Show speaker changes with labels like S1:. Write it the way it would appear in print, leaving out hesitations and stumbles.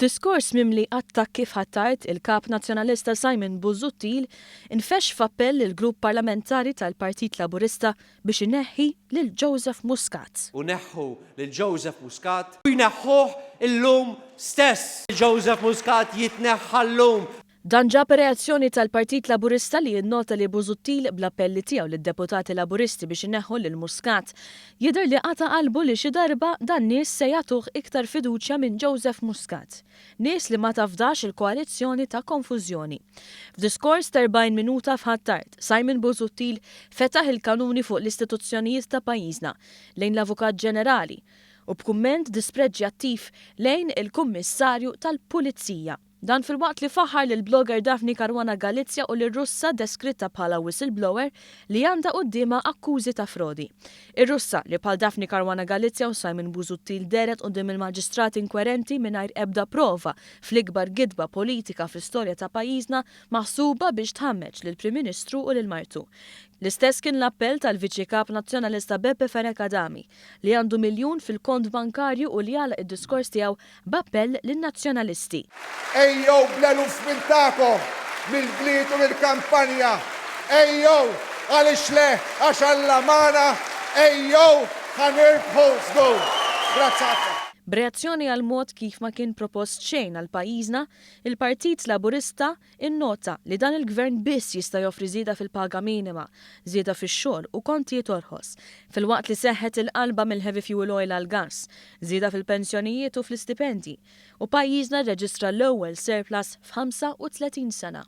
S1: F'diskors mimli attakki f'Ħ'Attard, il-Kap Nazzjonalista Simon Busuttil infexx f'appell lill-Grupp Parlamentari tal-Partit Laburista biex ineħħi lil Joseph Muscat.
S2: U neħħu lil Joseph Muscat u jneħħuh illum stess. Joseph Muscat jitneħħa llum.
S1: Dan ġab ir-reazzjoni tal-Partit Laburista li jinnota li Busuttil bl-appelli tiegħu lid-deputati Laburisti biex ineħħu lil Muscat, jidher li qata' qalbu li xi darba dan-nies se jagħtuh iktar fiduċja minn Joseph Muscat. Nies li ma tafdax il-koalizzjoni ta' konfużjoni. F'diskors t'40 minuta f'Ħ'Attard, Simon Busuttil fetaħ il-kanuni fuq l-istituzzjonijiet ta' pajjiżna, lejn l-Avukat Ġenerali, u b'kumment dispreġġjattiv lejn il-Kummissarju tal-Pulizija. Dan filwaqt li faħħar lill-blogger Daphne Caruana Galizia u lir-Russa deskritta bħala whistleblower li għandha quddiemha akkużi ta' frodi. Ir-Russa, li bħal Daphne Caruana Galizia u Simon Busuttil dehret quddiem il-maġistrati inkwerenti mingħajr ebda prova fl-ikbar gidba politika fl-istorja ta' pajjiżna maħsuba biex tħammeġ lill-Prim Ministru u lil martu. L-istess kien l-appell tal-Viċi Kap Nazzjonalista Beppe Fenech Adami, li għandu miljun fil-kont bankarju u li għalaq id-diskors tiegħu b'appell lin-Nazzjonalisti.
S3: Ejjew bl-eluf minn tagħkom, mill-bliet u mill-kampanja, ejjew, għaliex le, għax Alla magħna, ejjew, ħa nirbħu żgur. Grazzi ħafna.
S1: B'reazzjoni għall-mod kif ma kien propost xejn għal pajjiżna, il-Partit Laburista Innota li dan il-Gvern biss jista' joffri żieda fil-paga minima, żieda fix-xogħol u kontijiet orħos, filwaqt li seħħet il-qalba mill-heavy fuel oil għall-gass, żieda fil-pensjonijiet u fl-istipendji, u pajjiżna rreġistra l-ewwel surplus f'35 sena.